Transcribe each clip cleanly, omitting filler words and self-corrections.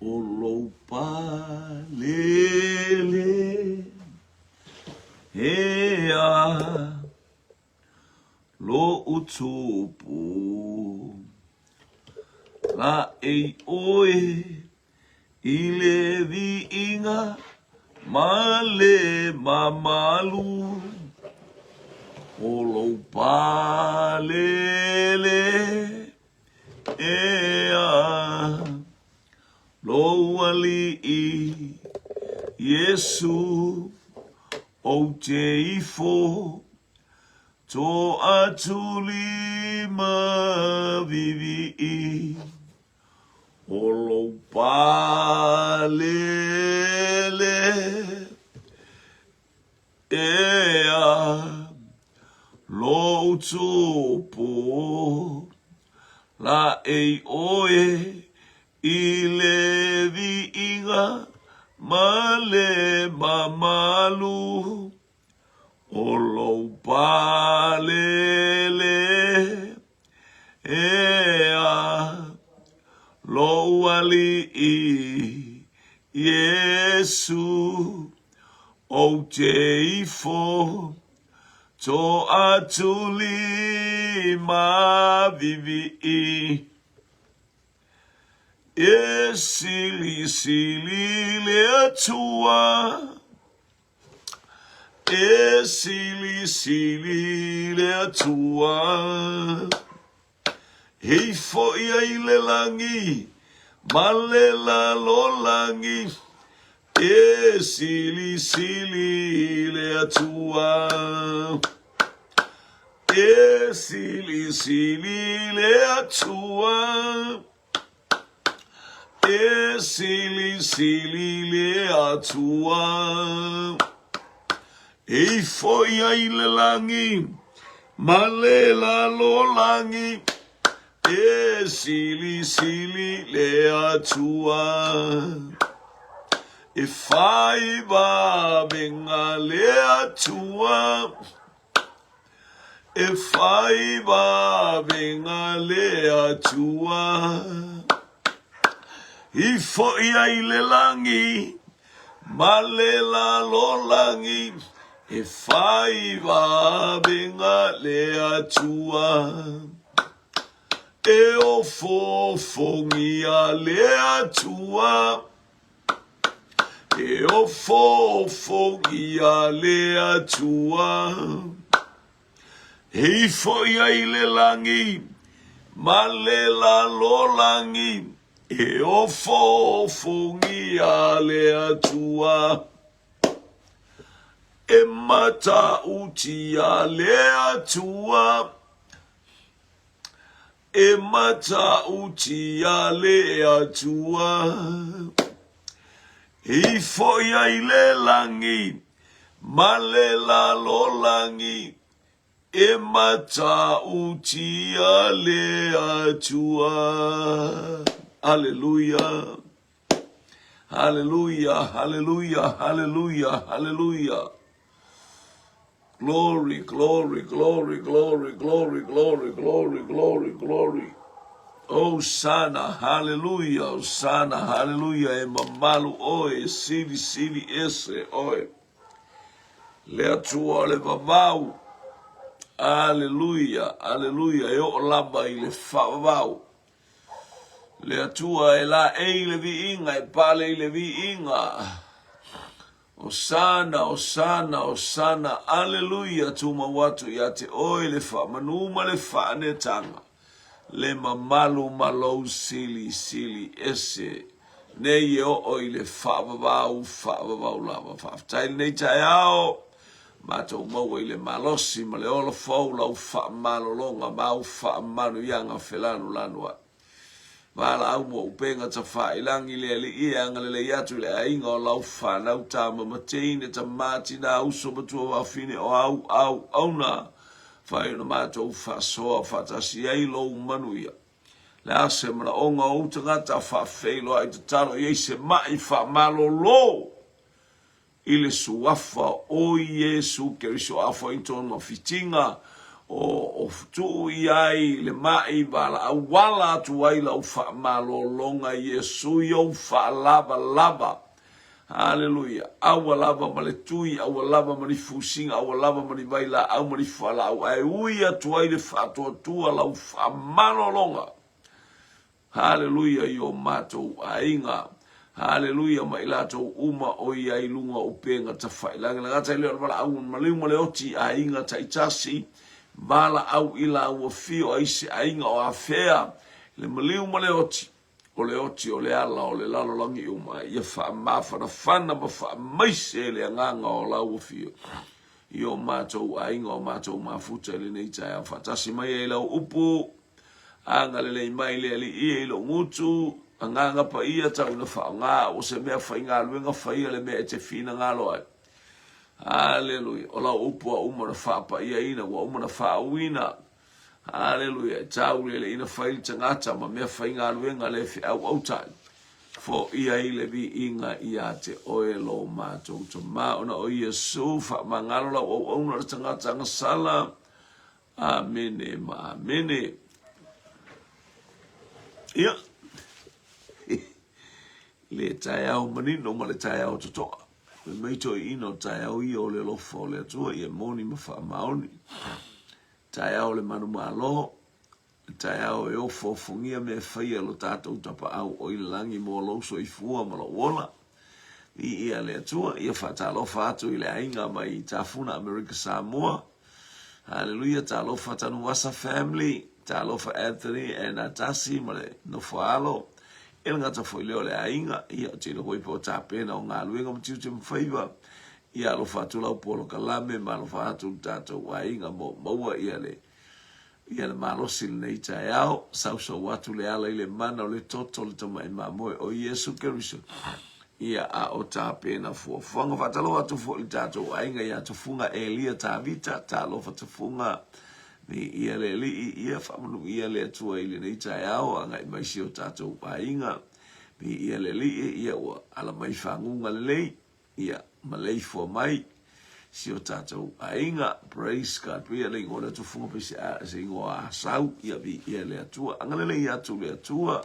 O lou palele ea loʻu tupu Laʻei ʻoe i le viiga ma le mamalu O lou palele ea lou Alii Iesu Ou te ifo toatulima vivii O lou palele ea lou tupu Laʻei ʻoe i le viiga ma le mamalu O lou palele ea lou Alii Iesu Ou te ifo toatulima vivii E silisili le Atua E silisili le Atua E ifo ia i le lagi ma le lalolagi E silisili le Atua E silisili le Atua E silisili le Atua E ifo ia i le lagi ma le lalolagi E silisili le Atua E fai vavega le Atua E fai vavega le Atua Ifo ia i le lagi ma le lalolagi E fai vavega le Atua E ofoofogia le Atua E ofoofogia le Atua E ifo ia i le lagi ma le lalolagi E ofoofogia le Atua E matautia le Atua E matautia le Atua E ifo ia i le lagi ma le lalolagi E matautia le Atua Aleluia Hallelujah, hallelujah, hallelujah, hallelujah. Glory, glory, glory, glory, glory, glory, glory, glory, glory. Hosanna, hallelujah, Hosanna, hallelujah. E mamalu oe, e sili sili ese oe. Le Atua o le vavau. Hallelujah, hallelujah. E oo lava i le faavavau. Le Atua e laei le viiga, e pale i le viiga. Hosana, Hosana, Hosana, Aleluia, tumau atu ia te oe le faamanu ma le faanetaga, le mamalu ma lou silisili ese nei e oo i le faavavau, faavavau lava. Faafetai lenei taeao, matou maua i le malosi ma le ola fou lau faamalologa ma au faamanuiaga felanulanu ai. Valaau mo upega tafailangi le Alii e agalelei atu i le aiga o lau fanau tama ma teine, tama tina, uso matua wafine o au au auna fai ona matou faasoa faatasi ai lou manuia. Le a se manaoga o ou tagata faafeiloai tatalo i ai se ma'i faamalolo i le Suafa o Iesu Keriso a foi tona fitiga O, o tuu i ai le maʻi valaau ala atu ai lau faamalologa Iesu i ou faalavalava. Haleluia. Aua lava ma le tui, aua lava ma ni fusiga, aua lava ma ni vailaau ma ni fualaau, ae ui atu ai le faatuatua lau faamalologa. Haleluia i o matou aiga. Haleluia ma i latou uma o i ai i luga o upega tafailagi. Le gata i lea o le valaau o le maliu ma le oti i aiga taitasi, valaau i laua fio ai se aiga o afea le maliu ma le oti, o le oti o le ala o le lalolagi uma, ia faamafanafana ma faamaise le agaga o laua fio i o matou aiga o matou mafuta i lenei taeao. Faatasi mai ai lau upu Agalelei mai le Alii e i lou gutu, agaga paia tau ina faaaoga, ua se mea faigaluega faia le mea e te finagalo ai. Aleluia. O lau upu ua uma ona faapaiaina, ua uma ona faauuina. Aleluia. E tau le Alii ina fai le tagata ma mea faigaluega le feauautai. Foia ai le viiga ia te oe lo matou Tama, ona o Iesu faamagalo lau auauna o le tagata agasala. Amene ma amene. Ia, le taeao manino ma le taeao totoa. Fai mai toeaiina o taeao ia o le alofa o le Atua ia moni ma faamaoni. Taeao o le manumalo, le taeao e ofoofogia mea e faia lo tatou tapaau o i le lagi mo lou soifua ma lou ola. Viia le Atua, ia faatalofa atu i le aiga mai Tafuna Amerika Samoa. Haleluia, talofa Tanuvasa family, talofa Anthony and Atasi ma le nofo alo. E le gata foi lea o le aiga, ia o te iloa foi po o tapena o galuega ma tiute ma faiva. Ia alofa atu lau polokalame ma alofa atu le tatou aiga mo maua ia le Ia le malosi i lenei taeao, sausau atu le ala i le mana o le toto o le Tamai Mamoe o Iesu Keriso. Ia a o tapena fuafuaga. Faatalofa atu foi i le tatou aiga ia Tufuga Elia Tavita, talofa Tufuga, viia le Alii, ia faamanuia le Atua i lenei taeao, agai mai si o tatou aiga. Viia le Alii, ia ua ala mai faguga lelei. Ia, maleifua mai si o tatou aiga. Praise God. Pei le ingoa o le Tufuga pei se, se ingoa Asau. Ia, viia le Atua. Agalelei atu le Atua.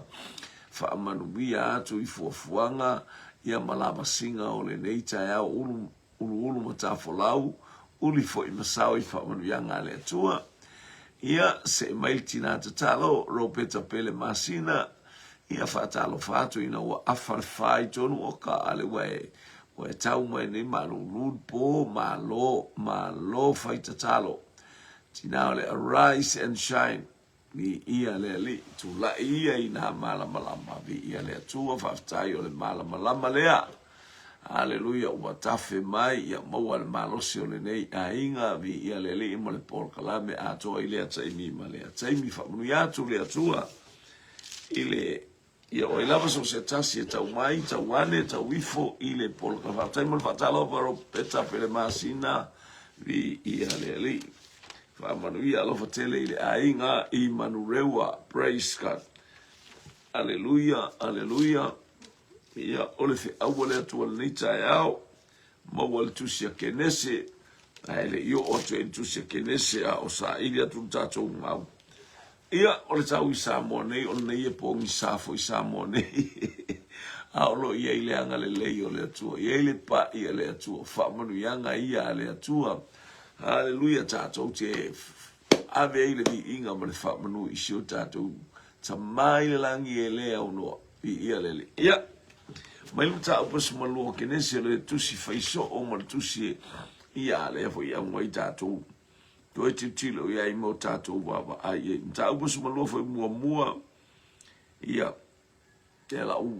Faamanuia atu i fuafuaga ia ma lavasiga o lenei taeao ulu, uluulu ma tafolau, uli foi ma sao i faamanuiaga a le Atua. Ia, see mai le tina tatalo, Ropeta Pele Masina, Ia faatalofa atu ina ua afa le fa i tonu o ka ale ua e ua e tau mai nei malulu le po malo malo fai tatalo tina o le arise and shine viia le Alii tulai ia i nā malamalama viia le Atua faafetai o le malamalama lea Aleluia ua tafe mai ia maua le malosi o lenei aiga viia le Alii ma le polokalame atoa i lea taimi ma lea taimi faamanuia atu le Atua i le ia o ai lava so se tasi e tau mai, tau ane, tau ifo i le polokalame. Faafetai mo le faatalofa Ropeta Pele Masina, viia le Alii. Faamanuia alofa tele i le aiga i Manurewa. Praise God. Aleluia, aleluia. Ia, o le feaua le Atua i lenei taeao, maua le tusi a Kenese, ae le i oo atu i le tusi a Kenese, a o saili atu le tatou mau. Ia, o le tau i Samoa nei, o lenei e pogisa foi Samoa nei. A o lo o i ai le agalelei o le Atua, i ai le pa'i a le Atua, faamanuiaga ia a le Atua. Haleluia, tatou te ave ai le viiga ma le faamanu i si o tatou Tama i le lagi e le aunoa. Viia le Alii. Ia, mai le mataupu 12 o Kenese, o le tusi faisoo ma le tusi e, ia, lea foi e aunoa ai tatou. Toe tilotilo i ai mo tatou vaavaai i ai. Mataupu 12 foi muamua, ia, te lau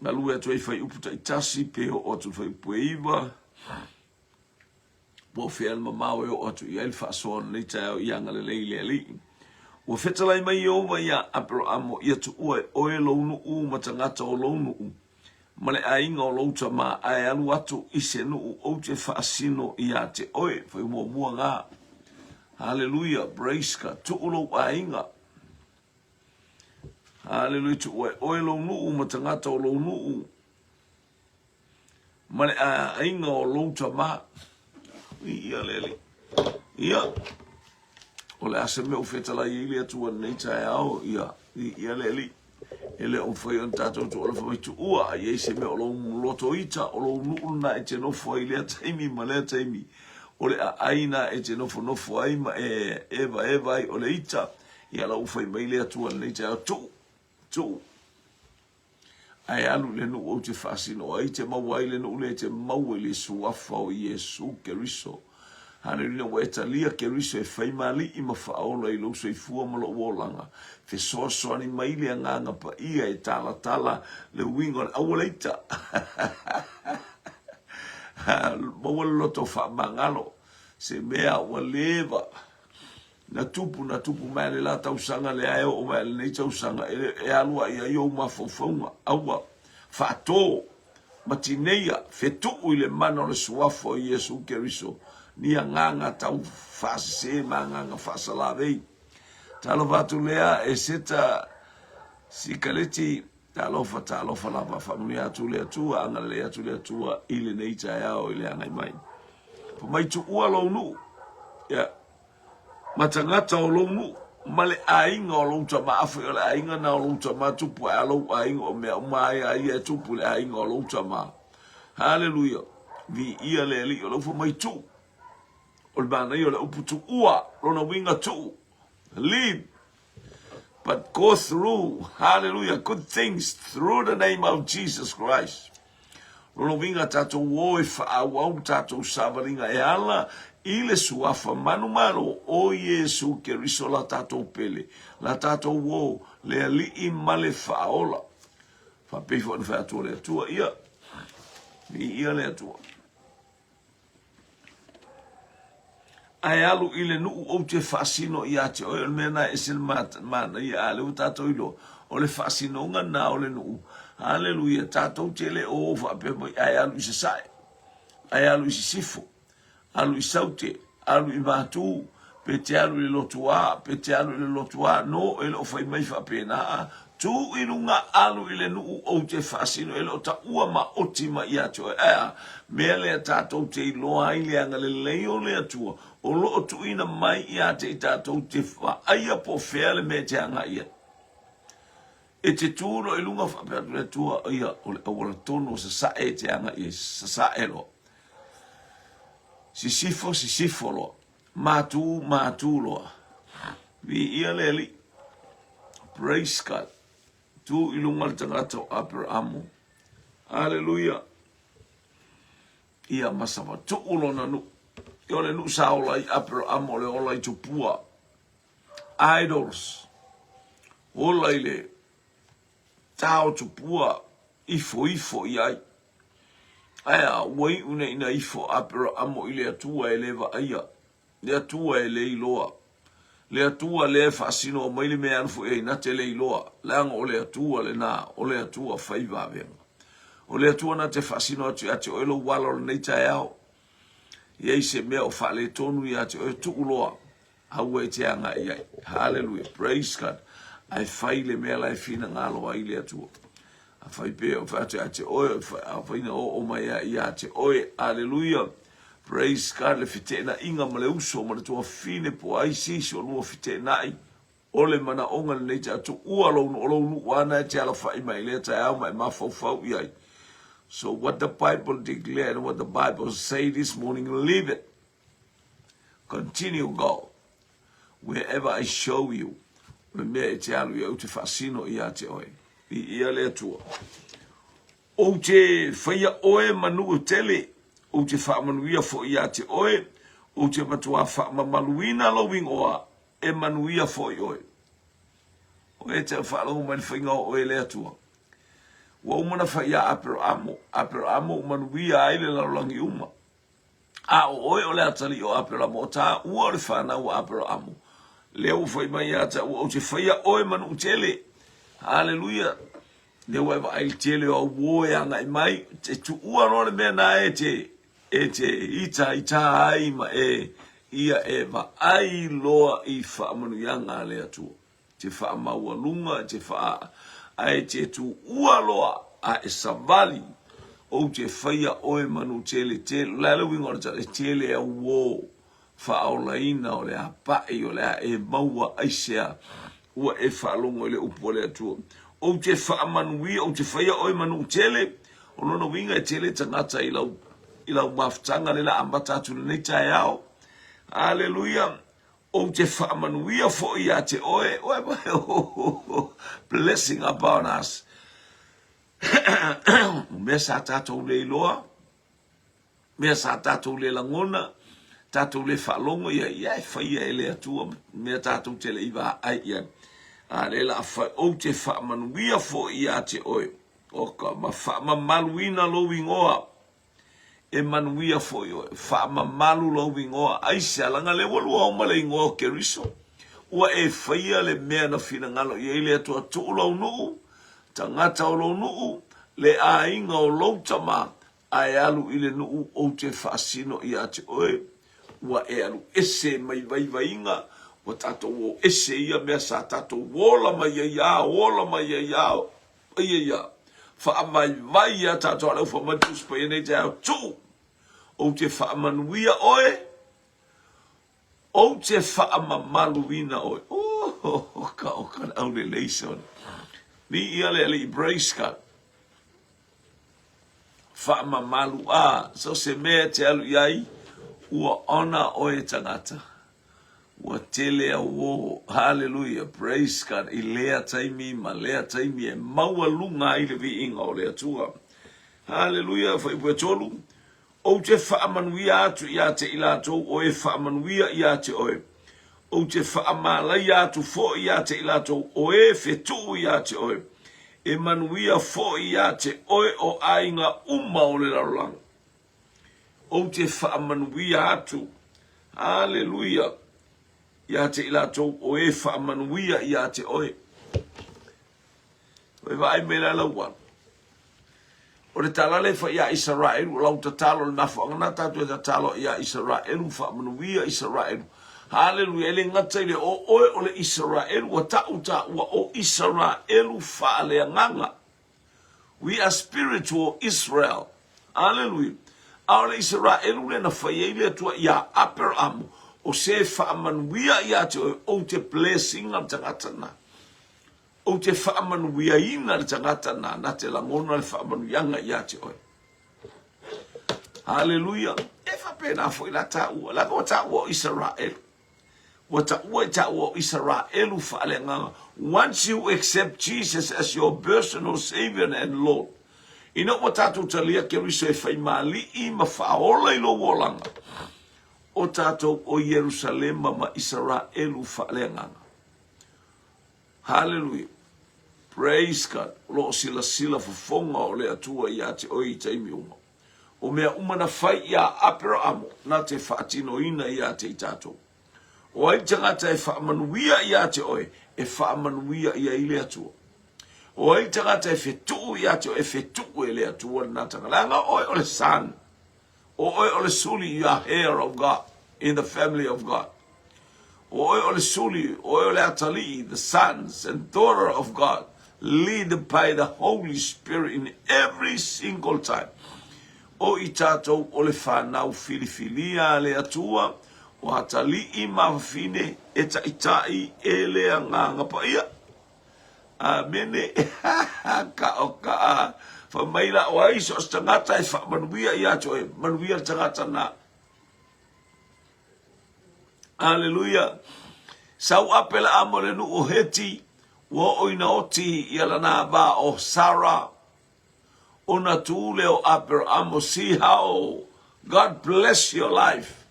galue atu ai fuaiupu taitasi pe oo atu i le fuaiupu e 9, po o fea le mamao e oo atu i ai le faasoa o lenei taeao i agalelei le Alii. Ua fetalai mai Ieova iā Aperaamo, Ia tuua e oe lou nuu ma tagata o lou nuu, ma le aiga o lou tama, ae alu atu i se nuu ou te faasino iā te oe. Fai muamua gā. Haleluia, praise God. Tuu lou aiga. Haleluia, tuua e oe lou nuu ma tagata o lou nuu, ma le aiga o lou tama. Ia le Alii. Ia. O le a se mea ua fetalai ai le Atua i lenei taeao, ia, viia le Alii. E le o mafai ona tatou tuualofa mai tuua, a i ai se mea o lou loto ita, o lou nuu lena e te nofo ai i lea taimi ma lea taimi, o le aai lena e te nofonofo ai ma e evaeva ai, o le ita, ia la ua fai mai le Atua i lenei taeao, tuu, tuu. Ae alu i le nuu ou te faasino ai, te maua ai le nuu lea e te maua i le suafa o Iesu Keriso. Haleluia, ua e talia Keriso e fai ma alii ma faaola i lou soifua ma lou olaga. Fesoasoani mai le Agaga Paia e talatala le uiga o le auala ita. Maua le loto faamagalo, se mea ua leva Na tupu, na tupu mai le la tausaga lea e oo mai lenei tausaga e, e alu ai ai ou mafaufauga. Aua, faatō, ma tineia, fetuu i le mana o le suafa o Iesu Keriso, ni agaga tau faasese ma agaga faasalavei. Talofa atu lea e seta sikaleti, talofa, talofa lava, faamanuia atu le Atua, agalelei atu le Atua i lenei taeao i le agai mai. Fa mai tuua lou nuu, yeah. Ma tagata o lou nuu, ma le aiga o lou tama, afai o le aiga na o lou tama tupu ae a lou aiga o mea uma ai a ia e tupu i le aiga o lou tama. Haleluia! Viia le Alii o lou fa mai tuu. O le manaia o le upu tuua, lona uiga tuu. Leave, but go through, hallelujah, good things through the name of Jesus Christ. Lona uiga tatou o e faaauau tatou savaliga e ala i le suafa manumalo o Iesu Keriso la tatou pele, la tatou o, le Alii ma le Faaola. Faapei foi ona fai atu o le Atua ia, viia le Atua. Ae alu i le nuu ou te faasino ia te oe, o le mea lena e ese le manaia, a lea ua tatou iloa, o le faasinoga lena o le nuu. Haleluia, tatou te le o faapea mai, ae alu i sasae, ae alu i sisifo, alu i saute, alu i matu, pe te alu i le lotu a, pe te alu i le lotu a, no, e le o fai mai faapena, a, tu i luga, alu i le nuu ou te faasino, e le o taua maoti mai ia te oe. Ae a? Mea lea tatou te iloa ai le agalelei o le Atua, o lo o tuuina mai ia te i tatou te vaaia po o fea le mea e te agai i ai. E te tu loa i luga faapea atu le Atua, ia, o le auala tonu o sasae e te agai i ai, sasae loa. Sisifo, sisifo loa. Matu, matu loa. Viia le Alii. Praise God. Tu i luga le tagata o Aperamo. Aleluia. Ia masavatuu lona nuu. Ia o le nuu sa ola ai Aperamo o le ola i tupua. Idols. Ola i le tao tupua ifoifo i ai. Ae a, ua iu nei ina ifo Aperamo i le Atua e le vaaia, le Atua e le iloa, le Atua lea e faasino mai le mea e alu foi ai na te le iloa, leaga o le Atua lena, o le Atua fai vavega. O le Atua na te faasino atu ia te oe lou ala o lenei taeao. I ai se mea o faaletonu ia te oe, tuu loa, aua e te agai i ai. Hallelujah, praise God. Ae fai le mea la e finagalo ai le Atua. A fai pe o fai atu ia te oe, a fai na oo mai ia ia te oe. Hallelujah. Praise God, le feteenaiga ma le uso ma le tuafafine po o ai se isi o lua feteenai, o le manaoga lenei te atu ua lou o lou nuu ana e te alafai mai i lea taeao ma e mafaufau i ai. So what the Bible declare and what the Bible say this morning, leave it. Continue go wherever I show you. O le mea e te alu i ai ou te faasino ia te oe. Viia le Atua. Ou te faia oe ma nuu tele, ou te faamanuia foi ia te oe, ou te matuā faamamaluina lou ingoa, e manuia foi oe. O e te faalogo mai le faiga o oe le Atua. Ua uma na fai ia Aperamo, Aperamo u manuia ai le lalolagi uma. A o oe o le atalii o Aperamo, o tāua o le fanau a Aperamo, lea ua fai mai ia te au, ou te faia oe ma nuu tele. Haleluia! Lea ua e vaai i le tele o au uo e agai mai, e tuua loa le mea na e te, e te itaita ai ma e, ia e vaai loa i faamanuiaga a le Atua. te faamaualuga, te faa, ae te tuua loa a e savali, ou te faia oe manu tele tele. O le a le uiga o le tala, e tele au uo. faaolaina, o le a paʻi, o le a e maua aisea ua e faalogo i le upu a le Atua. Ou te faamanuia, ou te faia oe ma nuu tele. O lona uiga e tele tagata i lau, i lau mafutaga le la amata atu lenei taeao. Aleluia! Ou te faamanuia foi ia te oe. Blessing upon us. O mea sa tatou le iloa, mea sa tatou le lagona, tatou le faalogo ia, ia e faia e le Atua mea tatou te le i vaai i ai. A le la fai, ou te faamanuia foi ia te oe, o ka ma faamamaluina lou igoa, e manuia foi oe, faamamalu lou igoa, aisea, leaga lea ua lua uma le igoa o Keriso, ua e faia le mea na finagalo i ai le Atua, tuu lou nuu, tagata o lou nuu, le aiga o lou tama, ae alu i le nuu ou te faasino ia te oe, ua e alu ese mai vaivaiga, ua tatou o ese ia mea sa tatou ola mai ai a, ola mai ai a, ai ai a, faavaivai ia tatou a le ufa mai le Tusi Paia nei taeao, tuu, ou te faamanuia oe, ou te faamamaluina oe. Oh, ka o ka aulelei son. Viia le Alii, praise God. Faamamalu a, so se mea e te alu i ai, ua ona oe tagata. Ua tele au o, hallelujah, praise God, i lea taimi ma lea taimi e maualuga ai le viiga o le Atua. Hallelujah, fuaiupu e tolu, Ou te faamanuia atu ia te i latou o e faamanuia ia te oe. Ou te faamalaia atu foi ia te i latou o e fetuu ia te oe. E manuia foi ia te oe o aiga uma o le lalolagi. Ou te faamanuia atu, haleluia, ia te i latou o e faamanuia ia te oe. Ua e vaai mai la lau alu. O le tala lea e fai ia Isaraelu, o lau tatalo, o le mafuaaga lena tatou e tatalo ai ia Isaraelu, faamanuia Isaraelu. Haleluia, e le gata i le o oe o le Isaraelu, ua tau taua o Isaraelu faaleagaga. We are spiritual Israel. Haleluia. A o le Isaraelu lea na fai ai le Atua ia Aperamo, o se faamanuia ia te oe, ou te bless ina le tagata na. Ou te faamanuiaina le tagata na na te lagona le faamanuiaga ia te oe. Haleluia. E faapena foi la taua. Leaga ua taua o Isaraelu. Ua taua i taua o Isaraelu faaleagaga. Once you accept Jesus as your personal Savior and Lord, ina ua tatou talia Keriso e fai mali'i ma faaola i lou olaga, o tatou o Ierusalema ma Isaraelu faaleagaga. Haleluia! Praise God! O lo o silasila fofoga o le Atua ia te oe i taimi uma. O mea uma na fai iā Aperaamo, na te faatinoina ia te i tatou. O ai tagata e faamanuia ia te oe, e faamanuia ia i le Atua. O ai tagata e fetuu ia te oe, e fetuu e le Atua lena tagata. Leaga oe o le son. O oe o le suli, you are heir of God, in the family of God. O oe o le suli, o oe o le atalii, the sons and daughter of God, lead by the Holy Spirit in every single time. O i tatou o le whanau filifilia a le Atua, o atalii ma whawhine e taʻitaʻi e le Agaga Paia. Amene. Ka o ka fa mai la o ai so se tagata e faamanuia ia te oe, manuia le tagata na. Aleluia. Sau Apelaamo le nuu o Heti, ua oo ina oti ia lana va o Sara, ona tu lea o Aperaamo, see how God bless your life.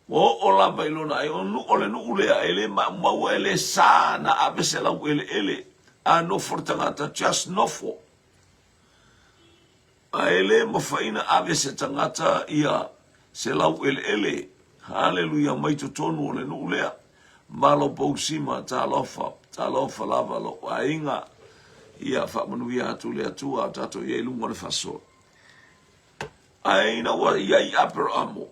Ua oo lava i lona aiga, o le nuu lea e le maumau e le sa na ave se laueleele a nofo le tagata, just nofo. A e le mafai na ave se tagata ia se laueleele, haleluia, mai totonu o le nuu lea. Malo Pousima, talofa, talofa lava lou aiga, ia faamanuia atu le Atua a tatou i ai i luga o le faasoa. Ae ina ua i ai Aperamo,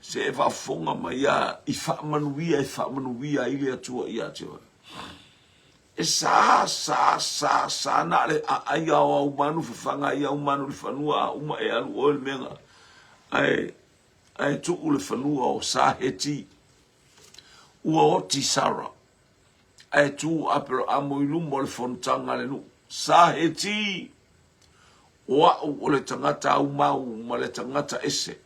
se e faafofoga mai a i faamanuia e faamanuia ai le Atua ia te oe. E sa, sa, sa, sa na le aai ao au manu fafaga ai au manu le fanua a uma e alu oe le mea. Ae Ae tuu le fanua o sa Heti. Ua oti Sara, ae tu o Aperahamo i luma o le fonotaga a le nuu. Sa Heti, o au o le tagata aumau ma le tagata ese.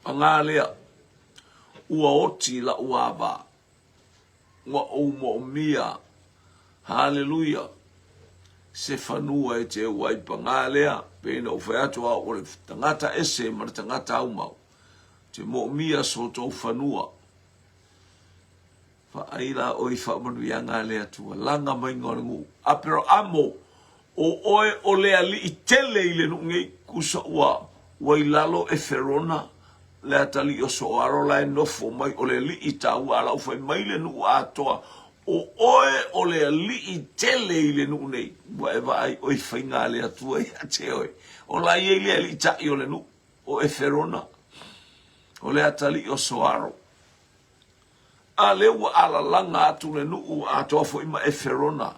Paga lea, ua oti la'u ava, ua ou moomia, haleluia, se fanua e te u ai. Paga lea, pei ona ou fai atu, au o le tagata ese ma le tagata aumau, te moomia so tou fanua. Vaai la oe i faamanuiaga a le Atua, laga maiga o le nuu. Aperoamo, o oe o le alii tele i le nuu nei, kusa ua ua i lalo Eferona, le atalii o Soaro la e nofo mai, o le alii taua, a la ua fai mai le nuu atoa, o oe o le alii tele i le nuu nei. Ua e vaai oe i faiga a le Atua ia te oe. O la e i ai le alii taʻi o le nuu, o Eferona, o le atalii o Soaro. A lea ua alalaga atu le nuu atoa foi ma Eferona.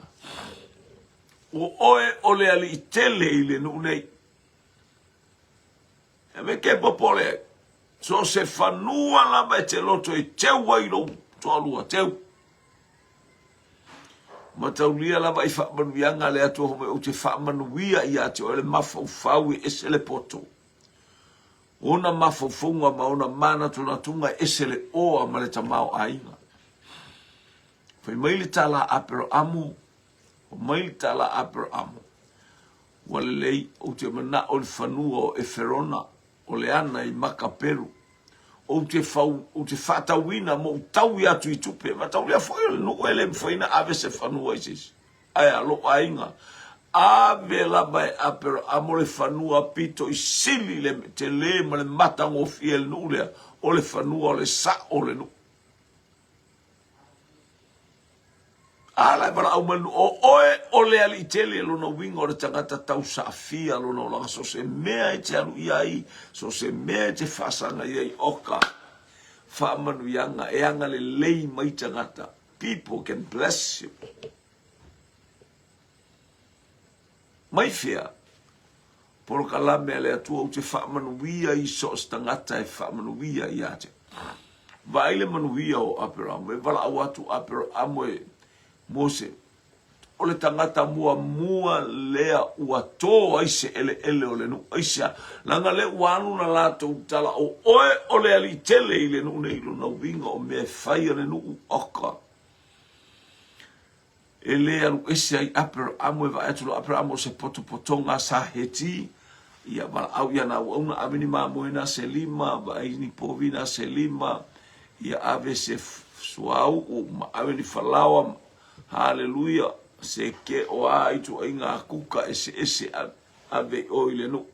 O oe o le alii tele i le nuu nei. E me ke popole ai. So se fanua lava e te loto e teu ai lou toalua, teu. Mataulia lava i faamanuiaga a le Atua fai mai ou te faamanuia ia te oe le mafaufau e ese le poto. Ona mafaufauga ma ona manatunatuga e ese le oa ma le tamaoaiga. Fai mai le tala a Aperaamu, fai mai le tala a Aperaamu, Ua lelei, ou te manao i le fanua o Eferona, o le ana i Makaperu. Ou te fau, ou te faatauina ma ou taui atu i tupe. Mataulia foi o le nuu e le mafai ona ave se fanua i se isi. Ae a lou aiga, ave lava e Aperahamo le fanua pito i sili le tele ma le matagofie i le nuu lea, o le fanua o le sao o le nuu. A la e valaau mai le nuu, o oe o le alii tele, lona uiga o le tagata tausaafia lona olaga, so se mea e te alu i ai, so se mea e te faasaga i ai, oka faamanuiaga e agalelei mai tagata. People can bless you. Mai fea? Polokalame a le Atua ou te faamanuia i so o se tagata e faamanuia ia te. Vaai le manuia o Aperamo, e valaau atu Aperamo e Mose, o le tagata muamua lea ua tō ai se eleele o le nuu. Aisea? Leaga lea ua alu na latou tala, o oe o le alii tele i le nuu nei, lona uiga o mea e fai a le nuu, oka. E le alu ese ai Aperamo, e vaai atu loa Aperamo o se potopotoga sa Heti, ia valaau ia na auauna, ave ni mamoe na se lima, vaai ni povi na se lima, ia ave se suauu ma ave ni falaoa, Haleluia! Se ke o a ituaiga kuka eseese ave i o i le nuu.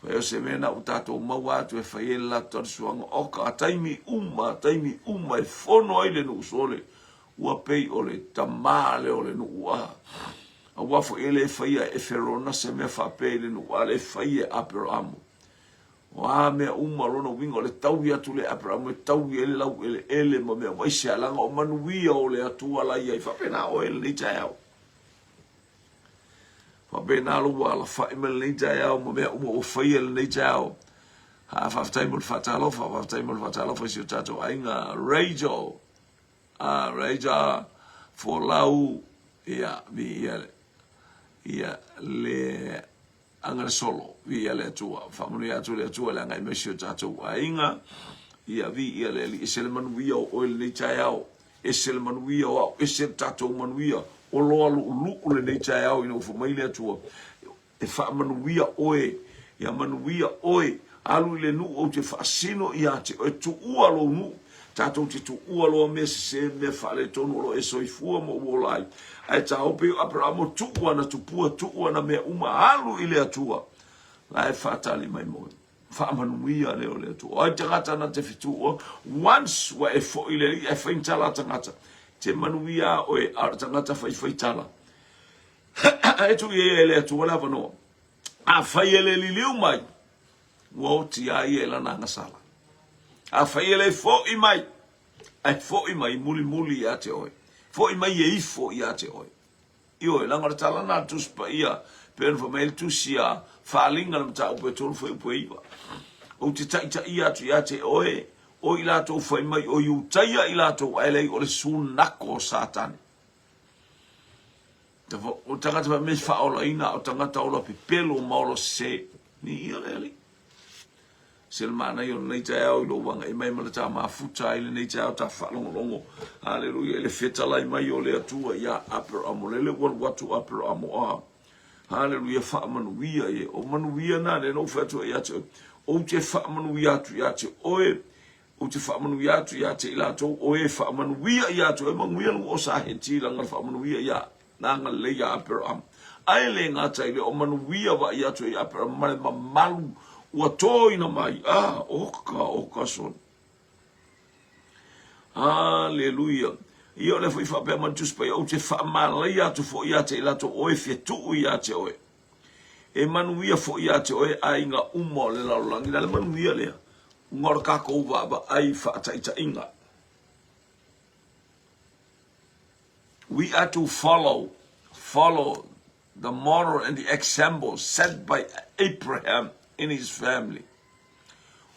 Fai o se mea na ua tatou maua atu e fai ai le latou talisuaga o ka taimi uma, taimi uma e fono ai le nuu sole, ua pei o le tamā lea o le nuu a. Aua foi e le faia e Eferona se mea faapea i le nuu a le faia e Aperamo. O a mea uma, lona uiga o le taui atu lea e Aperamo e taui ai le laueleele ma mea uma, aisea? Leaga o manuia o le Atua la i ai. Faapena oe i lenei taeao. Faapena lou alafai mai lenei taeao ma mea uma ua faia i lenei taeao. Ha, faafetai mo le faatalofa, faafetai mo le faatalofa i si o tatou aiga Rachel, ah, Rachel Folau, ia, viia, ia, le Aga le solo, viia le Atua. Faamanuia atu le Atua i le agai mai si o tatou aiga. Ia viia le Alii. Ese le manuia o oe lenei taeao. Ese le manuia o au. Ese le tatou manuia. O loa luuluu lenei taeao ina ua fai mai le Atua. E faamanuia oe. Ia manuia oe. Alu i le nuu ou te faasino ia te oe. Tuua lou nuu. Tatou te tuua loa mea sese, mea faaletonu o lo o e soifua ma ua ola ai. Ae taope o Aperamo, tuu ana tupua, tuu ana mea uma, alu i le Atua, la e faatali mai moe. Faamanuia lea o le Atua. O ai tagata na te fetuua, once ua e foi i le Alii ae fai ni tala a tagata, te manuia a oe, a o le tagata faifai tala. E tuu i ai e le Atua le avanoa. Afai e le liliu mai, ua oti a ia i lana agasala. Afai e le foʻi mai, ae foʻi mai mulimuli ia te oe. Foʻi mai e ifo ia te oe. Ioe, leaga o le tala lena a le Tusi Paia, pei ona fai mai ai le Tusi a Faaaliga le mataupu e 3 fuaiupu e 9. Ou te taitaia atu ia te oe, o i latou fai mai o Iutaia i latou, ae leai o le sunako o Satani. O tagata fai mai faaolaina, o tagata ola pepelo ma ola sese. Ni ia le Alii. Se le manaia o lenei taeao i lou agai mai ma le ta mafuta ai lenei taeao ta faalogologo. Haleluia i le fetalai mai o le Atua ia Aperamo. Lele ua alu atu Aperamo a. Haleluia faamanuia e. O manuia na le nou fai atu ia te oe. Ou te faamanuia atu ia te oe. Ou te faamanuia atu ia te i latou o e faamanuia ia te oe. Manuia lu o sa he tilanga le faamanuia ia na agalelei ia Aperahama. Ae le gata i lea, o manuia vaai atu ai Aperahama ma le mamalu ua toina mai. Ah, oka, oka soni. Aleluia. Ia o lea foi faapea mai le Tusi Paia, ou te faamalaia atu foi ia te i latou o e fetuu ia te oe. E manuia foi ia te oe aiga uma o le lalolagi. Le a le manuia lea? Ona o le tatou vaavaai faataitaiga. We are to follow, follow the model and the example set by Abraham in his family.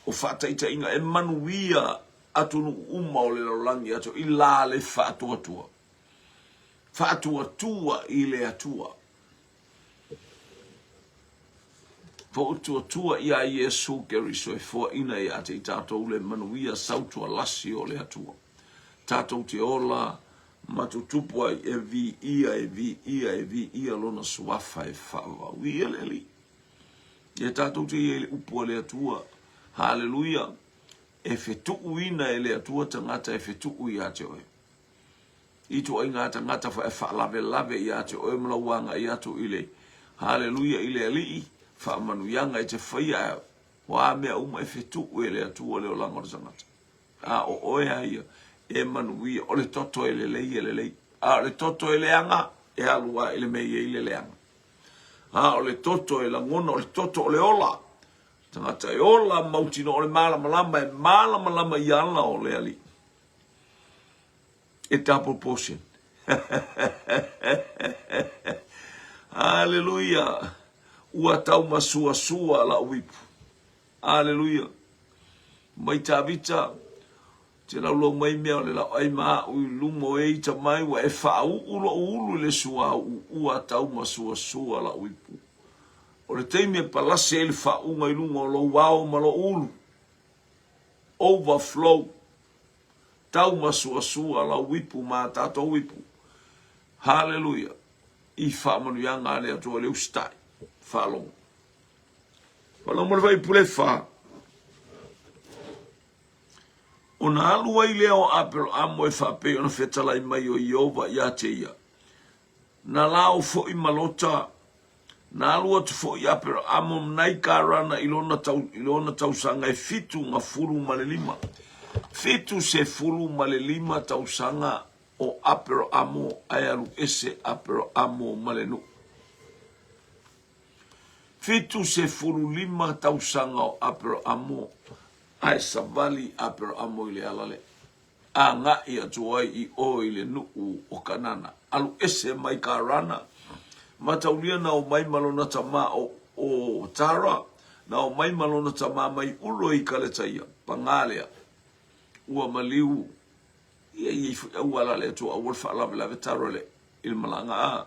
O faataitaiga e manuia atunuu uma o le lalolagi atu i la le faatuatua. Faatuatua i le Atua. Faatuatua ia Iesu Keriso e foaina ia te i tatou le manuia sautualasi o le Atua. Tatou te ola ma tutupu ai e viia, e viia, e viia lona suafa e faavavau. Viia le Alii. Ia tatou te i ai le upu a le Atua. Haleluia. E fetuuina e le Atua tagata e fetuu ia te oe. Ituaiga tagata fa e faalavelave ia te oe ma lau agai atu i le Haleluia i le Alii, faamanuiaga e te faia, o a mea uma e fetuu e le Atua le olaga o le tagata. A o oe a ia, e manuia, o le toto e lelei e lelei, a o le toto e leaga, e alu a i le mea e i ai le leaga. A o le toto e lagona, o le toto o le ola, tagata e ola mautinoa, o le malamalama e malamalama i ala o le Alii. E double portion. Aleluia. Ua taumasuasua la'u ipu. Aleluia. Mai Tavita, te laulau mai mea o le lau ai ma a'u i luma o e ita mai, ua e faauu lo'u ulu i le suauu, ua taumasuasua la'u ipu. O le taimi e palasi ai le faauuga i luga o lou ao ma lou ulu. Overflow. Taumasuasua lau ipu ma tatou ipu. Haleluia. I faamanuiaga a le Atua i le usitai. Faalogo. Faalogo ma le faipule fa. Ona alu ai lea o Aperamo e faapei ona fetalai mai o Ieova ia te ia. Na lao foi ma Lota, na alu atu foi Aperamo nai Karana i lona, tau, i lona tausaga e 75. 75 tausaga o Aperamo ae alu ese Aperamo ma le nuu. 75 tausaga o Aperamo ae savali Aperamo i le ala lea. Agai atu ai i o i le nuu o Kanana. Alu ese mai Karana, mataulia na omai ma lona tama o o Tara, na omai ma lona tama mai Uro i Kaletaia, pagā lea, ua maliu ia i ai foi auala a le Atua, aua le faalavelave Tara le i le malaga a,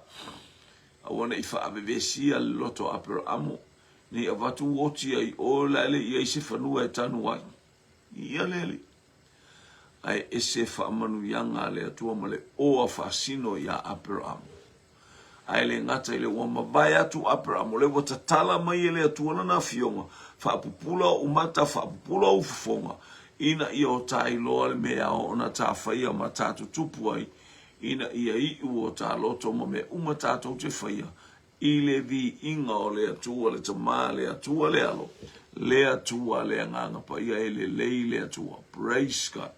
aua ne i faavevesia le loto o Aperamo, ne i avatu oti ai o la e le i ai se fanua e tanu ai. Ia le Alii. Ae ese faamanuiaga a le Atua ma le oa faasino iā Aperamo. Ae le gata i lea, ua mavae atu Aperamo, lea ua tatala mai e le Atua lana afioga, faapupula ou mata, faapupula ou fofoga, ina ia o ta iloa le mea e ao ona ta faia ma ta tutupu ai, ina ia iu o ta loto ma mea uma tatou te faia, I le viiga o le Atua le Tama, le Atua le Alo, le Atua le Agaga Paia, e lelei le Atua. Praise God.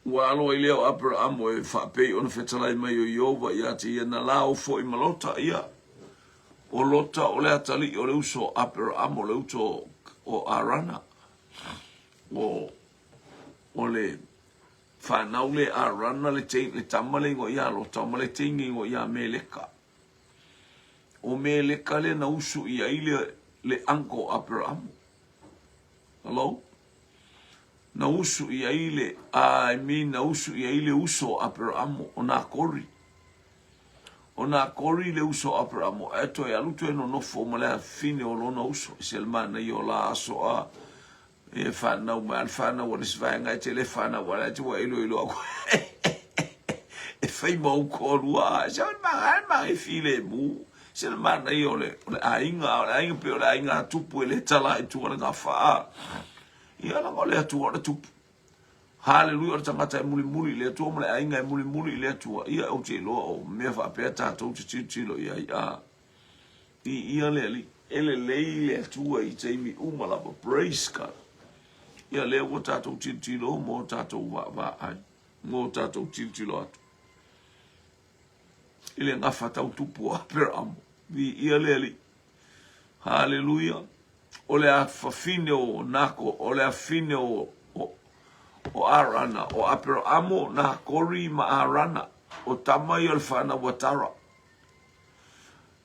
Ua alo ai lea o Aperamo e faapei ona fetalai mai o Ieova ia te ia, na lao foi ma Lota ia. O Lota o le atalii o le uso o Aperamo, le uso o Arana. O, o le Whanau le Arana le, te, le tama le ingoa ia Lota ma le teine ingoa ia Meleka. O Meleka lea na usu i ai le, le uncle o Aperamo. Hello? Na usu i ai le, I mean, na usu i ai le uso o Aperamo, o Nakori. O Nakori le uso o Aperamo, ae toe alu toe nonofo ma le afafine o lona uso, e se le manaia o la aso a e whanau mai a le whanau a le isi vaega e te le whanau a le te ua iloilo aku e whai ma ou toalua a se o le maga maga e filemu se le manaia o le o le aiga o le aiga pe o le aiga a tupu e le tala i tua le gafa a ia leaga o le Atua o le tupu. Haleluia, o le tagata e mulimuli i le Atua ma le aiga e mulimuli i le Atua, ia ou te iloa o mea faapea tatou te tilotilo i ai a Viia le Alii. E lelei le Atua i taimi uma lava. Praise God. Ia lea ua tatou tilotilo mo tatou vaavaai, mo tatou tilotilo atu i le gafa tau tupu o Aperamo. Viia le Alii. Haleluia. O le afafine o Nako, o le afafine o, o, o Arana, o Aperamo, Nakori ma Arana, o tama ia o le whanau a Tara.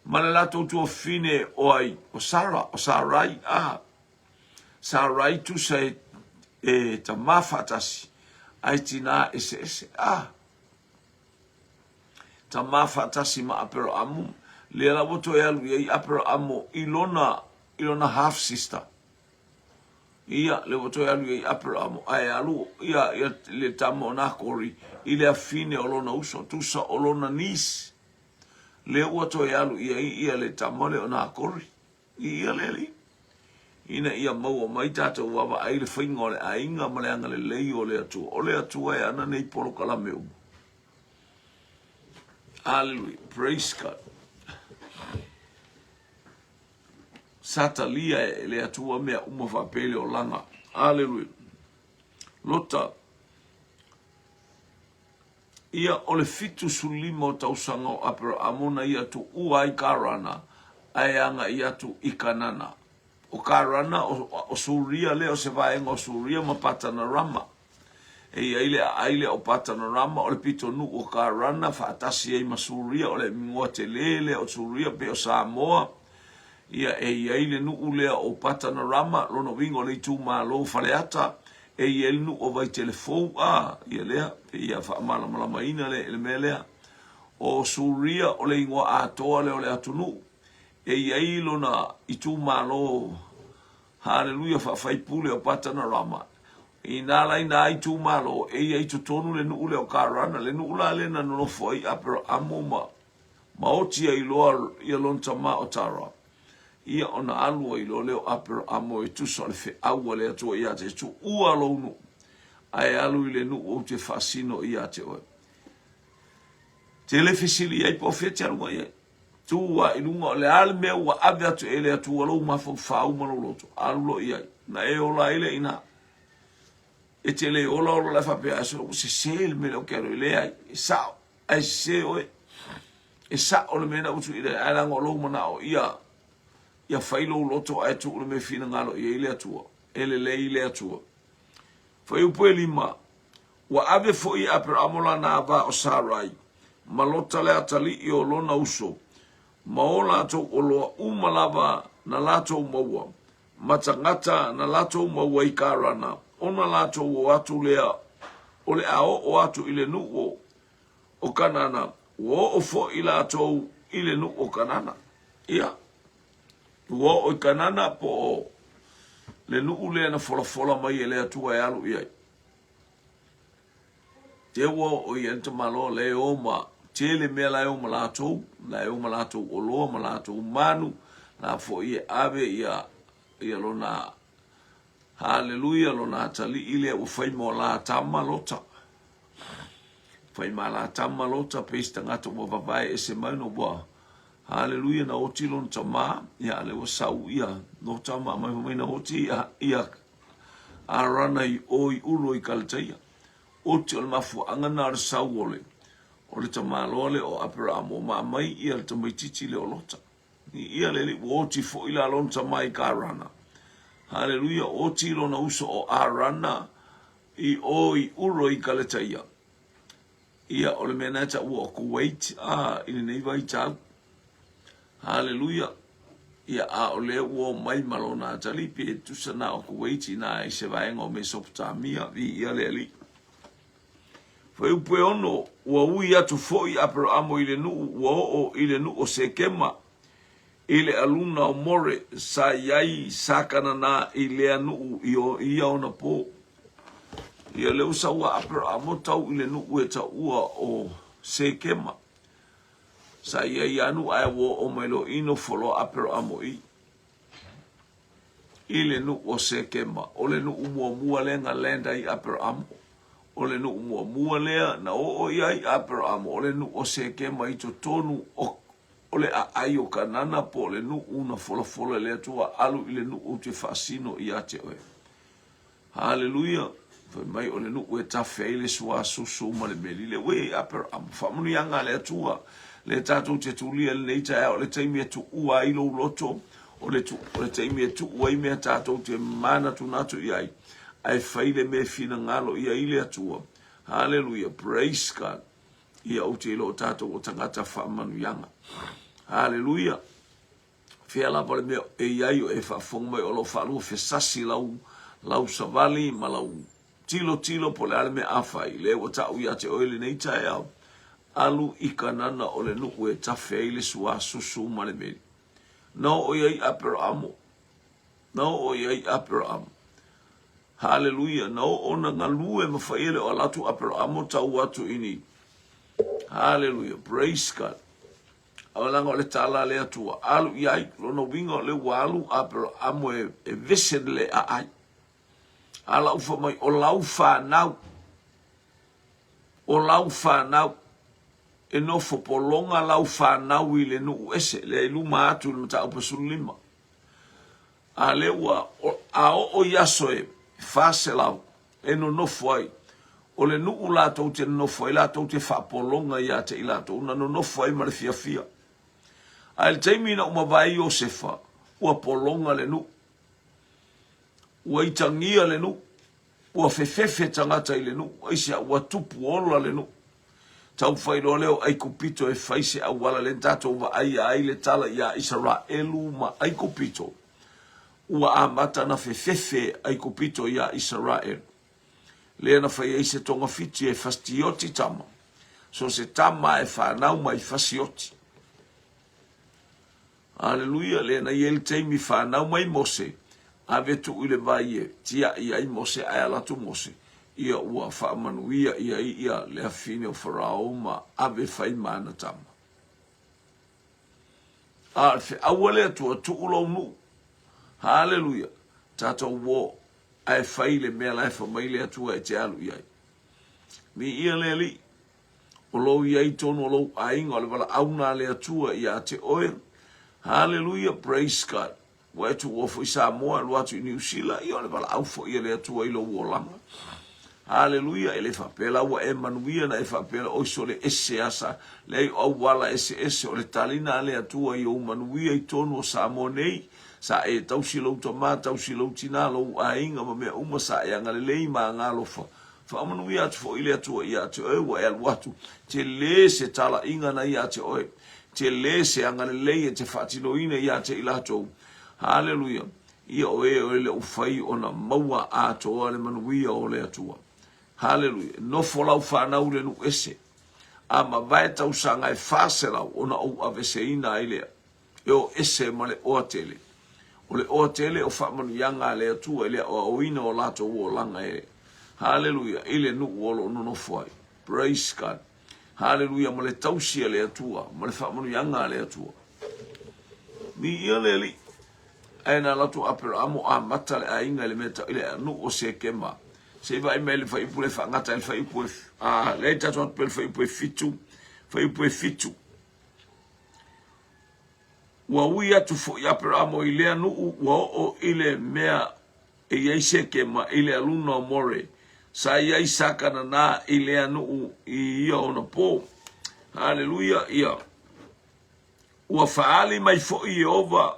Ma le latou tuafafine o ai? O Sara, o Sarai, a. Sarai tusa e, e tamā faatasi, ae tinā eseese, a. Tamā faatasi ma Aperaamu, lea la ua toe alu i ai Aperaamu i lona, i lona half sister. Ia, lea ua toe alu i ai Aperaamu, ae alu ia, ia le tama o Nakori i le afine o lona uso, tusa o lona niece. Lea ua toe alu i ai ia le tama lea o Nakori, i ia le alii, ina ia maua mai tatou vaavaai le faiga o le aiga ma le agalelei o le Atua. O le Atua e ana nei polokalame uma. Hallelujah. Praise God. Sa talia e le Atua mea uma faapea i le olaga. Hallelujah. Lota, Ia o le 75 o tausaga o Aperaamo na ia tuua ai Karana ae agai atu i Kanana. O Karana, o Suria lea, o se vaega o Suria ma Patanarama. E i ai le aai lea o Patanarama, o le pitonuu o Karana faatasi ai ma Suria, o le igoa tele lea o Suria pei o Samoa. Ia e i ai le nuu lea o Patanarama, lona uiga o le itumalo o Faleata, E i ai le nuu o Vaitele Fou, a, ia lea, pei ia faamalamalamaina le, le mea lea. O Suria o le igoa atoa lea o le atunuu. E i ai lona itumalo, haleluia, faafaipule o Patanarama. Inā la inā itumalo, e i ai totonu le nuu lea o Karana, le nuu la lea na nonofo ai Aperaamo ma, ma oti ai loa ia lona tama o Tara. Ia ona alu ai loa lea o Aperaamo e tusa o le feau a le Atua ia te tuua lou nuu, ae alu i le nuu ou te faasino ia te oe. Te le fesili ai po o fea te aluga i ai. Tu a i luga o le a le mea ua ave atu e le Atua lou mafaufau ma lou loto, alu loa i ai. Na e ola ai lea i ina. E te le ola ola la faapea, ae ua sese le mea lea ou te alu ai. Leai, e sao, ae sese oe. E sao le mea na utu i le, ae leaga o lou manao ia, ia fai lou loto ae tuu le mea finagalo i ai le Atua. E lelei le Atua. Fuaiupu e lima, Ua ave foi e Aperamo lana ava o Sarai, ma Lota le atalii o lona uso, ma o latou oloa uma lava na latou maua, ma tagata na latou maua i Karana, ona latou o atu lea o le a oo atu i le nuu o o Kanana, ua oo foi latou i le nuu o Kanana. Ia, ua oo i Kanana po o le nuu lea na folafola mai e le Atua e alu i ai. Lea ua oo i ai le tamaloa lea e o ma tele mea la e o ma latou, la e o ma latou oloa ma latou manu, la foi e ave ia, ia lona Haleluia, lona atalii lea ua fai mo la tama Lota. Fai ma la tama Lota, pei se tagata ua vavae ese mai ona ua, haleluia, na oti lona tama, ia lea ua sau ia Lota ma aumai fai mai na oti ia, ia Arana i o i Uro i Kalataia. Oti o le mafuaaga na o le sau o le, o le tamaloa lea o Aperamo ma aumai ia le tamaitiiti lea o Lota. Ia le Alii, ua oti foi la lona tama i Karana. Haleluia, oti lona uso o Arana i o i Uro i Kaletaia. Ia, o le mea na e taua o Kuwait, a, i lenei vaitau. Haleluia! Ia, a o lea ua omai ma lona atalii, pe tusa na o Kuwait inā i se vaega o Mesopotamia, viia le Alii. Fuaiupu e 6, Ua ui atu foi Aperamo i le nuu, ua oo i le nuu o Sekema, i le aluna o More, sa i ai Sakanana i lea nuu i ia ona po. Ia lea ua sau a Aperamo tau i le nuu e taua o Sekema. Sa i ai ia nuu ae ua oo mai loa i nofo loa Aperamo i i le nuu o Sekema. O le nuu muamua lea na land ai Aperamo. O le nuu muamua lea na oo i ai Aperamo, o le nuu o Sekema i totonu o o le aai o Kanana po o le nuu na folafola e le Atua, alu i le nuu ou te faasino ia te oe. Haleluia! Fai mai o le nuu e tafe ai le suasusu ma le meli. Le ue i Aperamo, faamanuiaga a le Atua, le tatou te tulia i lenei taeao, o le taimi e tuua ai lou loto, o le, tu, o le taimi e tuu ai mea tatou te manatunatu i ai, ae fai le mea e finagalo i ai le Atua. Haleluia! Praise God! Ia ou te iloa o tatou o tagata faamanuiaga. Haleluia! Fea lava le mea e i ai o e faafofoga mai o lo o faalua fesasi lau, lau savali ma lau tilotilo po o le a le mea a fai, lea ua ta'u ia te oe lenei taeao, alu i Kanana o le nuu e tafe ai le suasusu ma le meli. Na oo i ai Aperamo. Na oo i ai Aperamo. Haleluia. Na oo na galue ma fai e le o ala atu Aperamo tau atu i ni. Haleluia. Praise God. Leaga o le tala a le Atua, alu i ai, lona uiga o lea ua alu Aperamo e, e visit le aai. A lau fai mai, o lau fanau, o lau fanau, e nofo pologa lau fanau i le nuu ese, lea i luma atu i le mataupu 15. A lea ua, a oo i aso e 400, e nonofo ai. O le nuu latou te nonofo ai, latou te faapologa ia te i latou, na nonofo ai ma le fiafia. Ae i le taimi na uma vae ai Iosefa, ua pologa le nuu, ua itagia le nuu, ua fefefe tagata i le nuu, aisea ua tupu ola le nuu. Taumafai loa lea o Aikupito e fai se auala lea na tatou vaaia ai le tala ia Isaraelu ma Aikupito. Ua amata na fefefe Aikupito iā Isaraelu, lea na fai ai se togafiti e fasioti tama, so se tama e fanau mai fasioti. Aleluia, lea na i ai le taimi fanau mai Mose, ave tuu i le vai e tiai ai Mose ae ala atu Mose, ia ua faamanuia i ai ia le afine o Farao ma ave fai ma ana tama. A o le feau a le Atua, tuu lou nuu. Haleluia! Tatou uo, ae fai le mea la e fai mai le Atua e te alu i ai. Viia le Alii, o lou i ai tonu o lou aiga, o le valaau na a le Atua ia te oe. Haleluia, praise God. Ua e tuua foi Samoa, alu atu i Niu Sila, ia o le valaau foi a le Atua i lou olaga. Haleluia, e le faapea la ua e manuia na e faapea la, oi sole ese asa, leai o auala eseese o le talina a le Atua i ou manuia i tonu o Samoa nei, sa e tausi lou tama, tausi lou tina, lou aiga ma mea uma, sa e agalelei ma agalofa. Faamanuia atu foi le Atua ia te oe ua e alu atu, tele se talaiga na ia te oe. Tele se agalelei e te faatinoina ia te i latou. Haleluia! Ia o e o e le o fai ona maua atoa le manuia o le Atua. Haleluia! Nofo lau fanau i le nuu ese, a mavae tausaga e 400 ona ou aveseina ai lea, e o ese ma le oa tele. O le oa tele o faamanuiaga a le Atua i le aoaoina o latou olaga e, haleluia, i le nuu o lo o nonofo ai. Praise God! Haleluia ma le tausi a le Atua ma le faamanuiaga a le Atua. Viia le Alii. Ae na alu atu Aperamo amata le aiga i le mea i le nuu o Sekema. Se i vaai mai le fuaiupu le faagata ai le fuaiupu e a lea i tatou atu pea le fuaiupu e fitu, fuaiupu e fitu. Ua ui atu foi Aperamo i lea nuu ua oo i le mea e i ai Sekema i le aluna o More. Sa i ai Sakanana i lea nuu i ia ona po. Haleluia! Ia. Ua faaali mai foi Ieova,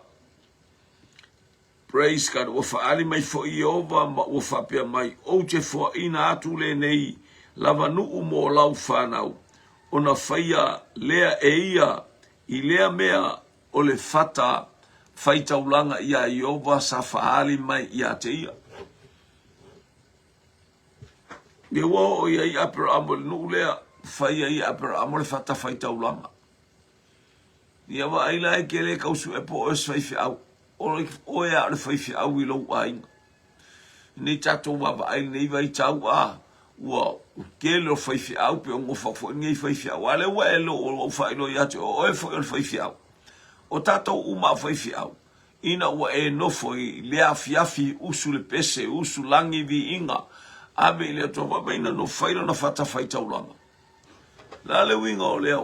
praise God, ua faaali mai foi Ieova ma ua faapea mai, Ou te foaina atu lenei lava nuu mo lau fanau, ona faia lea e ia i lea mea. o le fata faitaulaga iā Ieova sa faaali mai ia te ia. Ia ua oo i ai Aperamo i le nuu lea, fai ai e Aperamo le fata faitaulaga. Ia vaai la e te le tau sue po o oe se faifeau. O oe lava o le faifeau i lou aiga. Nei tatou vaavaai i lenei vaitau, a ua tele o faifeau pe o nofo atu foi lenei faifeau. A lea ua e ua ou faailoa ia te oe, o oe foi o le faifeau. O tatou uma a faifeau, ina ua e nofo i le afiafi, usu le pese, usu lagi viiga, ave i le Atua, vaai mai na nofo fai lona fatafaitaulaga. O le a le uiga o lea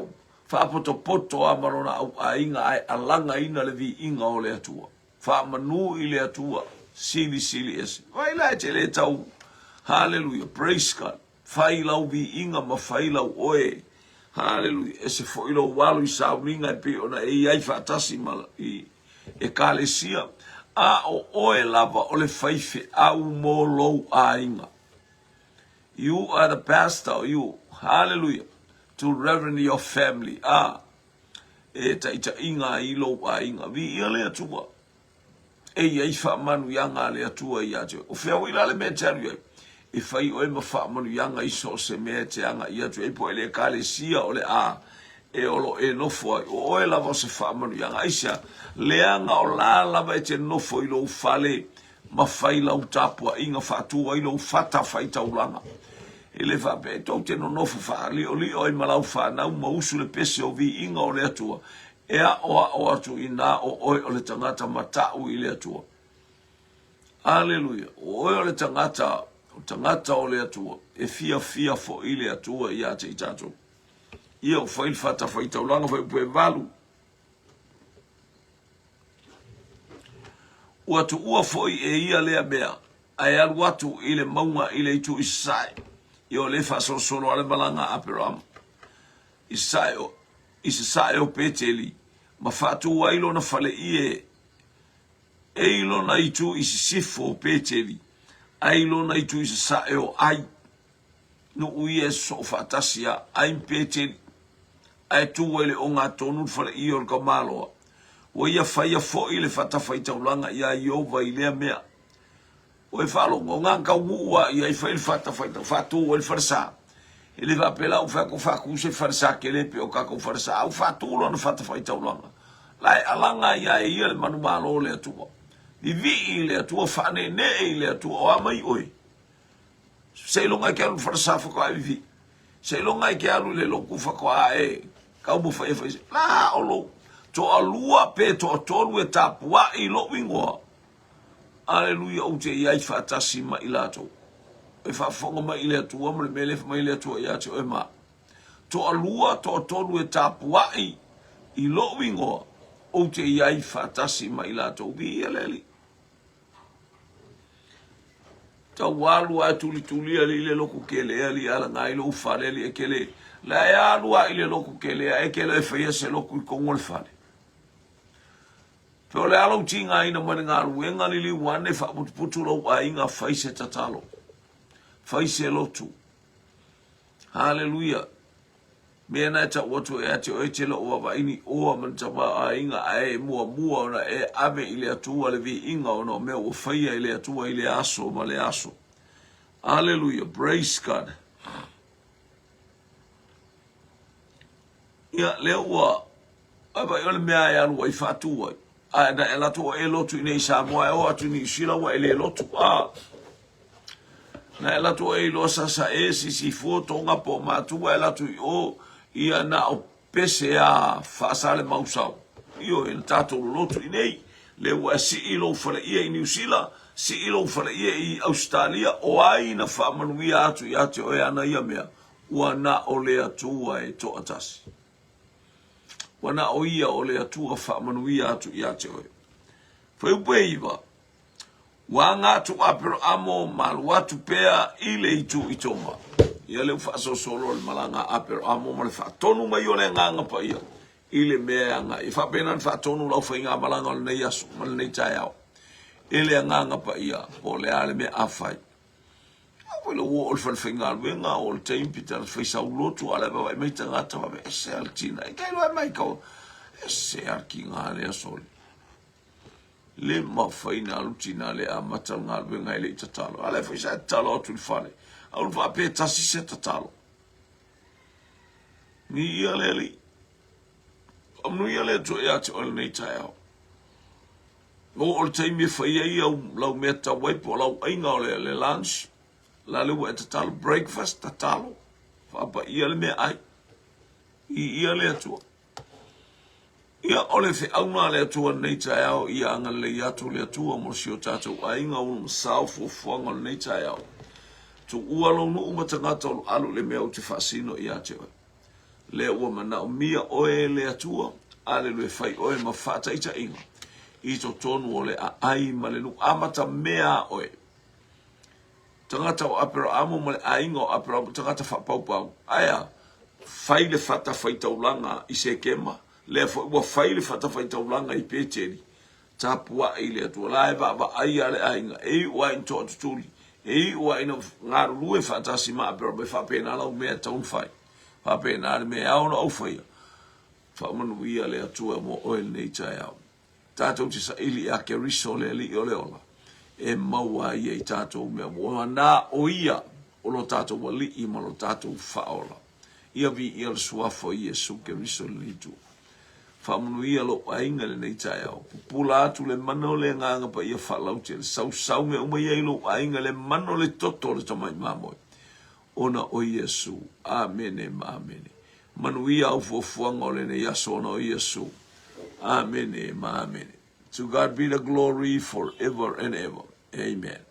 faapotopoto lava ma lona auaiga ae alagaina le viiga o le Atua? Faamanu i le Atua, silisili ese. Vaai la e te le tau. Haleluia, praise God. Fai lau viiga ma fai lau oe. Haleluia. Ese foi lou alu i sauniga e pei ona e i ai faatasi ma i ekalesia. A o oe lava o le faifeau mo lou aiga. You are the pastor, you, hallelujah, to reverend your family. Ah, e taitaiga ai lou aiga. Viia le Atua. E i ai faamanuiaga a le Atua ia te oe. O fea hoʻi la le mea e te alu i ai? E fai oe ma faamanuiaga i so o se mea e te agai atu ai, po o le ekalesia o le a e olo e nofo ai. O oe lava o se faamanuiaga. Aisea? Leaga o la lava e te nofo i lou fale ma fai lau tapuaiga, faatu ai lou fata faitaulaga. E le faapea e tou te nonofo faaliolio ai ma lau fanau ma usu le pese o viiga o le Atua, e aʻoaʻo atu inā o oe o le tagata mataʻu i le Atua. Aleluia! O oe o le tagata, o tagata o le Atua, e fiafia foi le Atua ia te i tatou. Ia ua fai le fata faitaulaga fuaiupu e 8. Ua tuua foi e ia lea mea, ae alu atu i le mauga i le itu i sasae. Ia o lea e faasolosolo lava le malaga a Aperama i sasae o, i sasae o Peteli, ma faatu ai lona faleie e i lona itu i sisifo o Peteli, ae i lona itu i sasae o Ai. Nuu ia e sosoo faatasi a Ai ma Peteli, ae tu ai le ogatotonu le faleie o le tamaloa. Ua ia faia foi le fatafaitaulaga iā Ieova i lea mea. Ua e faalogo, o ngā taunuu a ia i fai le fatafaitau, faatu ai le falesa. E le faapea la ua fai atu faatu se falesa tele pei o tatou falesa, a ua faatu lona fatafaitaulaga. La e alaga ai lava e ia le manumalo o le Atua. Vivii i le Atua, faaneenee i le Atua, o a mai oe? Seiloga e ke alu i le falesa faatoa e vivii. Seiloga e ke alu i le lotu faatoa e taumafai e fai se. La o lou toalua pe toatolu e tapuai i lou igoa. Aleluia, ou te i ai faatasi ma i latou. E faafofoga mai i le Atua ma le mea lea e fai mai le Atua ia te oe ma au. Toalua, toatolu e tapuai i lou igoa, ou te i ai faatasi ma i latou. Viia le Alii. Tau alu ae tulituli alii le loku kele alii alaga ai lou fale alii e kele la e alu a i le loku kele ae kele e faia se loku i tonu o le fale. Pe o le a lou tigaina mai le galuega liliu ane faaputuputu lou aiga fai se tatalo. Fai se lotu. Haleluia. Mea na e tau atu e ate oe te loo vaavaai ni oa ma ni tamaoaiga ae e muamua ona e ave i le Atua le viiga ona o mea ua faia e le Atua i le aso ma le aso. Aleluia, praise God. Ia, lea ua vaai o le mea e alu ai faatu ai. Ae na e alu atu o e lotu i nei i Samoa, e o atu i Niu Sila ua e le lotu. A, na e alu atu o e iloa sasa e sisifua tonga po o matua e alu atu i o, ia na o pese a faasale mausau. Ioe, na tatou lolotu i nei, lea ua e sii lou faleia i Niu Sila, sii lou faleia i Ausetalia, o ai na faamanuia atu ia te oe ana ia mea? Ua na o le Atua e toatasi. Ua na o ia o le Atua faamanuia atu ia te oe. Fuaiupu e 9, Ua aga atu Aperamo ma alu atu pea i le itu i Toma. Ia lea ua faasolosolo le malaga a Aperamo ma le faatonu mai o le Agaga Paia i le mea e agai. E faapena ona faatonu lau faigamalaga o lenei aso ma lenei taeao e le Agaga Paia po o le a le mea a fai. A foi lou oo i le fale faigaluega, o le taimi pe tala fai sau lotu, a o la e vaavaai mai tagata, faapea, ese lava le tina. E te iloa e mai kau. Ese a le kiga lea sole. Le mafai na alu tina le amata le galuega e le i tatalo. A lea foi sa e tatalo atu i le fale. Aua ne faapea e tasi se tatalo. Viia le Alii. Faamanuia le Atua ia te oe lenei taeao. Ua oo le taimi e fai ai au, lau mea tau ai po o lau aiga o le, le lunch. La le ua e tatalo, breakfast, tatalo. Faapaia le meaai. Viia le Atua. Ia, o le feauna a le Atua lenei taeao, ia agalelei atu le Atua mo si o tatou aiga ua masao fuafuaga o lenei taeao. Tuua lou nuu ma tagata o lo alu i le mea ou te faasino ia te oe. Lea ua manaomia oe e le Atua, aleluia, fai oe ma faataitaiga i totonu o le aai ma le nuu. Amata mea a oe. Tagata o Aperaamo ma le aiga o Aperaamo, tagata faapaupau. Ae a? Fai le fatafaitaulaga i Sekema, lea foi ua fai le fatafaitaulaga i Peteli. Tapuai le Atua la e vaavaai a le aiga, e iu lava ina toatutuli, e iu lava ina galulue faatasi ma Aperaamo, e faapena lau mea e tatau ona fai. Faapena le mea e ao ona ou faia. Faamanuia le Atua mo oe lenei taeao. Tatou te saili ia Keriso le Alii o le ola, e maua ai ia i tatou mea ua na o ia o lo tatou Alii ma lo tatou Faaola. Ia viia le Suafa o Iesu Keriso i lenei itu. Faamanuia lou aiga i lenei taeao. Pupula atu le mana o le Agaga Paia faalautele. Sausau mea uma ia i lou aiga le mana o le toto o le Tamai Mamoe. Ona o Iesu. Amene ma amene. Manuia au fuafuaga o lenei aso ona o Iesu. Amene ma amene. To God be the glory forever and ever. Amen.